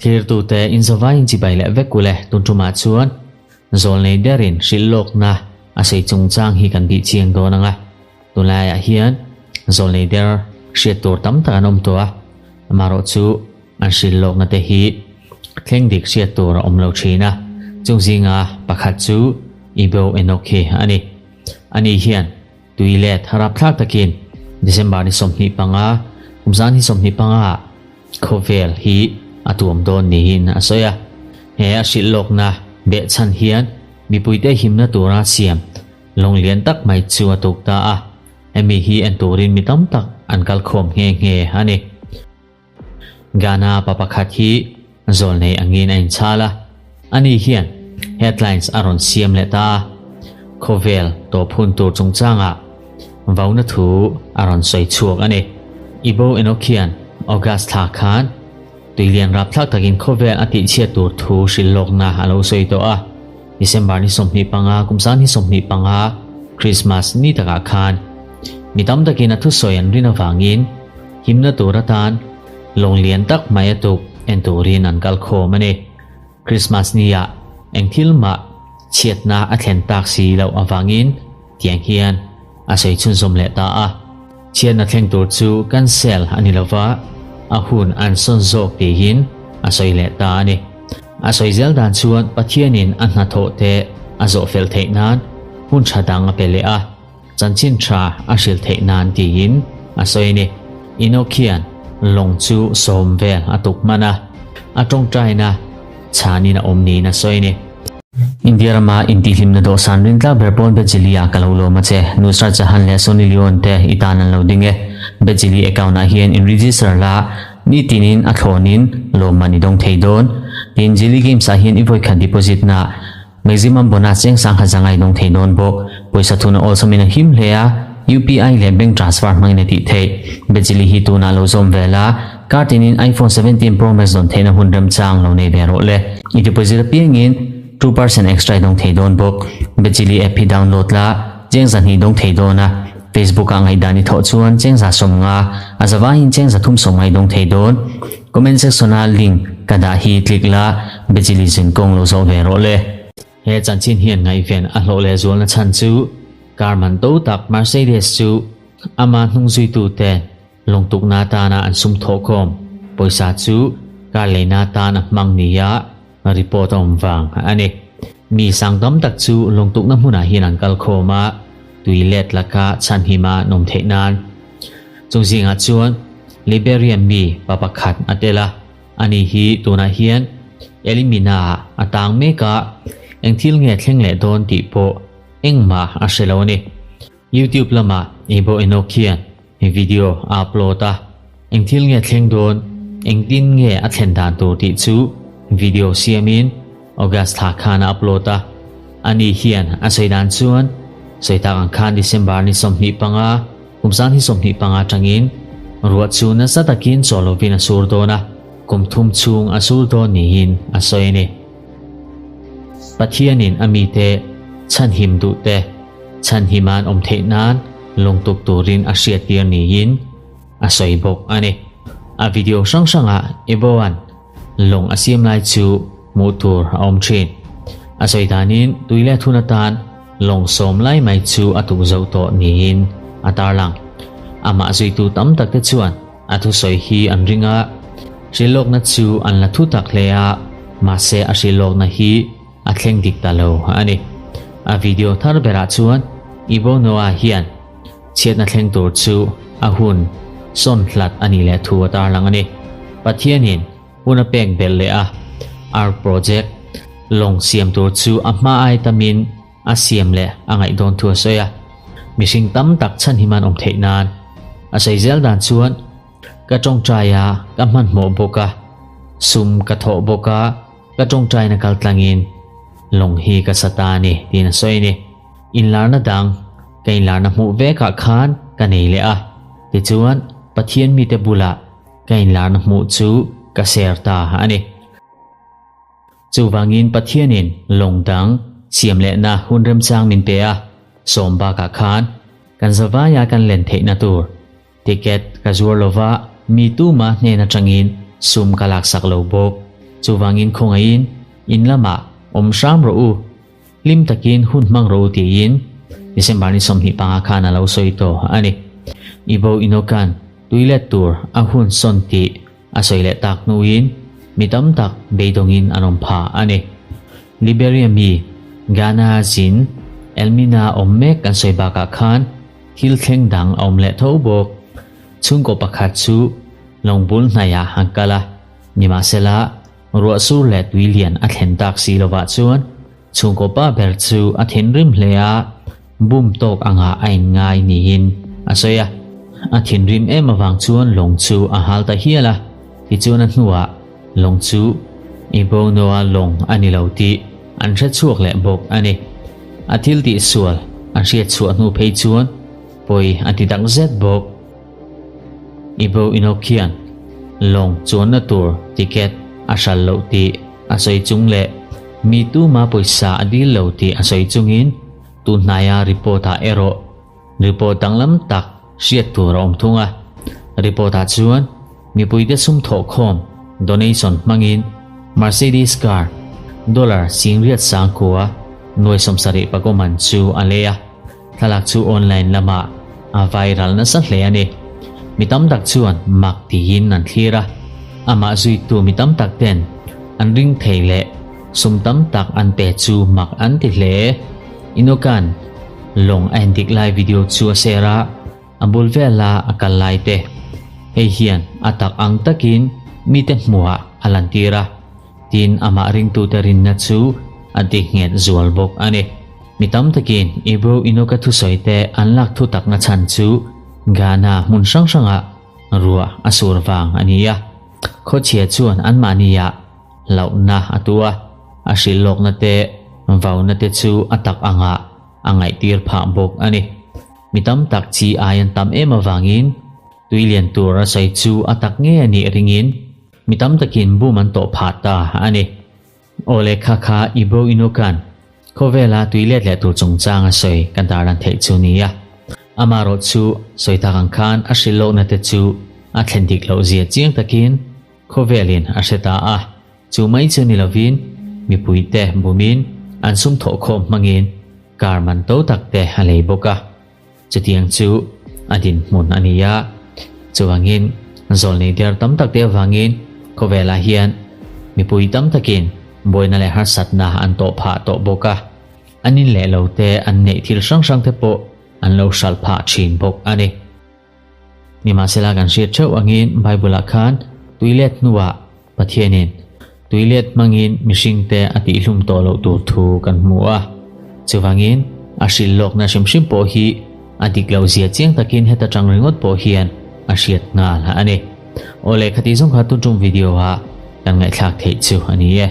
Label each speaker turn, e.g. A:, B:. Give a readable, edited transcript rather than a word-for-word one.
A: Thlirtute inzawvaiin chibai leh vek ule tun tumah chuan zawlnei derin hrilh lawkna a sei chungchang hi kan bih chiang dawn ang a. Tunlaiah hian zawlnei der hriat tur tam tak an awm tawh a, amaherawh chu an hrilh lawkna te hi thleng dik hriat tur a awm lo thin a, chung zinga pakhat chu Ibo Enoch hi a ni. Ani hian Tui let rapthlak takin December ni 25, kum zan hi 25 ah khawvel hi a tuam dawn niin a sawi a. He a hrilh lawkna behchhan hian mipuite himna tura siam lawng lian tak mai chu a tuk ta a, hemi hi en turin mi tam tak an kal khawm nghe nghe a ni. Ghana pa pakhat hi zawlnei angin a inchhal a, ani hian headlines a rawn siam leh ta a, khawvel tawp hun tur chungchangah vauna thu a rawn sawi chhuak a ni. Ibo Enochian August thla khan tuilian rapthlak takin khawvel a tihchhiat tur thu hrilh lawkna a lo sawi tawh a, December ni 25, kum san ni 25, Christmas ni takah khan mi tam takin a thusawi an rin avangin Himna tur atan lawng lian tak mai a tuk en turin an kal khawm a ni. Christmas nia eng thil mah chhiatna a thlen tak si loh avangin tiang hian a sawi chhunzawm leh ta a. Chhiatna thleng tur chu cancel a ni lova, a hun an sawn zawk tiin a sawi leh ta a ni. A sawi zel dan chuan Pathianin a hnathawh te a zawh fel theih nan hun tha dang a pe leh a. Chanchin tha a hrilh theih nan tiin a sawi a ni. Enoch hian lawng chu sawm vel a tuk hman a, a tawngtaina chhanin a awm niin a sawi a ni. India rama intihhlimna dawhsan rintlak ber pawn Bejili ah ka lo lawm a che. Nusrat Jahan leh Sunny Leone te i tan an lo ding e. Bejili account ah hian in register la, nitinin a thlawnin lawmman i dawng thei dawn. Tin, Jili Games ah hian i vawikhat deposit na Maximum bonus cheng sangha za ngai dawng thei dawn bawk. Pawisa thuna awlsawmin a him hle a, UPI leh bank transfer hmangin a tih theih. Bejili hi tunah lo zawm ve la, kar tinin iPhone 17 Pro Max dawn theihna hun remchang lo nei ve rawh le. I deposit apiangin 2% extra i dawng thei dawn bawk. Bejili app hi download la, cheng 200 dawng thei dawn a, Facebook ah ngaihdan i thawh chuan cheng 150, a zavaiin cheng 350 i dawng thei dawn. Comment section a link ka dah hi click la, Bejili zin kawng lo zawh ve rawh le. He chanchin hian ngaihven a hlawh leh zualna chhan chu car man to tak Mercedes chu ama hnungzuitu te lawngtukna atana an sum thawhkhawm pawisa chu car leina atan a hmang nia report a awm vang a ni. Mi sang tam tak chu lawngtukna hmunah hian an kal khawm a, tui let laka chhanhima an awm theih nan. Chung zingah chuan Liberian mi pa pakhat a tel a. Ani hi tunah hian Elimina ah a tang mek a, eng thil nge thleng leh dawn tih pawh engmah a hre lo a ni. YouTube lamah Ebo Enoch hian video a upload a, eng thil nge thleng dawn, engtin nge a thlen dan tur tih chu video siamin August thla khan a upload a. Ani hian a sawi dan chuan sawi tak ang khan December ni 25, Kum sang hi 25 atangin ruah chu nasa takin chaw lovin a sur dawn a, kum thum chhung a sur dawn niin a sawi a ni. Pathianin a mite chhanhim duhte chhanhim an awm theih nan lawngtuk turin a hriattir niin a sawi bawk a ni. A video hrang hrangah Eboan lawng a siam lai chu hmuh tur a awm thin. A sawi danin tui leh thun atan lawng sawm lai mai chu a tuk zo tawh niin a tarlang. Amah zuitu tam tak te chuan a thusawi hi an ring a, hrilhlawkna chu an la thu tak hle a, mahse a hrilhlawkna hi a thleng dik ta lo a ni. A video thar berah chuan Ibo Noah hian Chhiatna thleng tur chu a hun sawn hlat a nih leh thu a tarlang a ni. Pathianin hun a pek belh leh a, Ark Project lawng siam tur chu a hma ai tamin a siam leh a ngaih dawn thu a sawi a. Mihring tam tak chhanhim an awm theih nan a sawi zel dan chuan ka tawngtai a, ka hmanhmawh bawk a, sum ka thawh bawk a, ka tawngtaina kal tlangin lawng hi ka sa ta a ni tiin a sawi a ni. Inlarna dang ka inlarna hmuh vekah khan ka nei leh a, tichuan Pathian mite bulah ka inlarna hmuh chu ka share ta a ni. Chuvangin Pathianin lawng dang siam lehna hun remchang min pe a, sawm bakah khan kan zavaia kan len theihna tur ticket ka zuar lova. Mi tuma hnen atangin sum ka laksak lo bawk. Chuvangin khawngaihin in lamah awm hram rawh u. Hlim takin hun hmang rawh u tiin December ni 25 khan a lo sawi tawh a ni. Ibo Inokan tuilet tur a hun sawn tih a sawi leh tak hnuin mi tam tak beidawngin an awm phah a ni. Liberia mi Ghana zin Elmina awm mek kan sawi bakah khan thil thleng dang a awm leh tho bawk. Chhungkaw pakhat chu lawng bul hnaiah an kal a, nimahsela ruah sur leh tui lian a thlen tak si lovah chuan chhungkaw pa ber chu a thinrim hle a, bum tawk angah a inngai niin a sawi a. A thinrim em avang chuan lawng chu a hal ta hial a, tichuan a hnuah lawng chu Ibonoa lawng a ni lo tih an hre chhuak leh bawk a ni. A thil tihsual an hriat chhuah hnu phei chuan pawi a ti tak zet bawk. Ibo Inok hian lawng chuanna tur ticket a hral loh tih a sawi chung leh mi tuma pawisa a dil lo tih a sawi chungin tun hnaia report ah erawh report danglam tak hriat tur a awm thung a. Report ah chuan mipuite sum thawhkhawm donation hmangin Mercedes car dollar singriat sangkua nuai 70 pakaw man chu a lei a. Thlalak chu online lamah a viral nasa hle a ni. Mi tam tak chuan mak tiin an thlir a, amah zuitu mi tam tak ten an ring thei leh sum tam tak an pe chu mak an ti hle. Inokan lawng a endik lai video chu a share a, a bul vela a kal lai te. Hei hian a tak ang takin mite hmuhah a lantir a, tin amah ringtute rinna chu a dihnghet zual bawk a ni. Mi tam takin Ibro Inoka thusawi te an lak thu takna chhan chu Ghana hmun hrang hrangah ruah a sur vang a ni a. Khawchhia chuan anmahniah hlauhna a tu a, a hrilh lawkna te vauna te chu a tak angah a ngaihtir phah bawk a ni. Mi tam tak chi ai an tam em avangin tui lian tur a sawi chu a tak ngei a nih ringin mi tam takin bum an tawh phah ta a ni. Aw le kha kha Ibro Inokan khawvela tui let leh tur chungchang a sawi kan tarlan theih chu ni a. Amaherawh chu sawi tak ang khan a hrilh lohna te chu a thlen dik loh zia chiang takin khawvelin a hre ta a. Chu mai chu ni lovin mipuite bumin an sum thawhkhawm hmangin car man to tak te a lei bawk a. Chutiang chu a dinhmun a ni a, chuvangin zawlnei der tam tak te avangin khawvelah hian mipui tam takin buaina leh harsatna an tawh phah tawh bawk a, an in leh lo te an neih thil hrang hrang te pawh an lo hralh phah thin bawk a ni. Nimahsela kan hriat theuh angin Bible-ah khan tuilet hnuah Pathianin tuilet hmangin mihringte a tihhlum tawh loh tur thu kan hmu a. Chuvangin a hrilh lawkna hrim hrim pawh hi a dik loh zia chiang takin heta tang ringawt pawh hian a hriat nghal a ni. Awle khati zawng kha tun tum video ah kan ngaihthlak theih chu a ni e.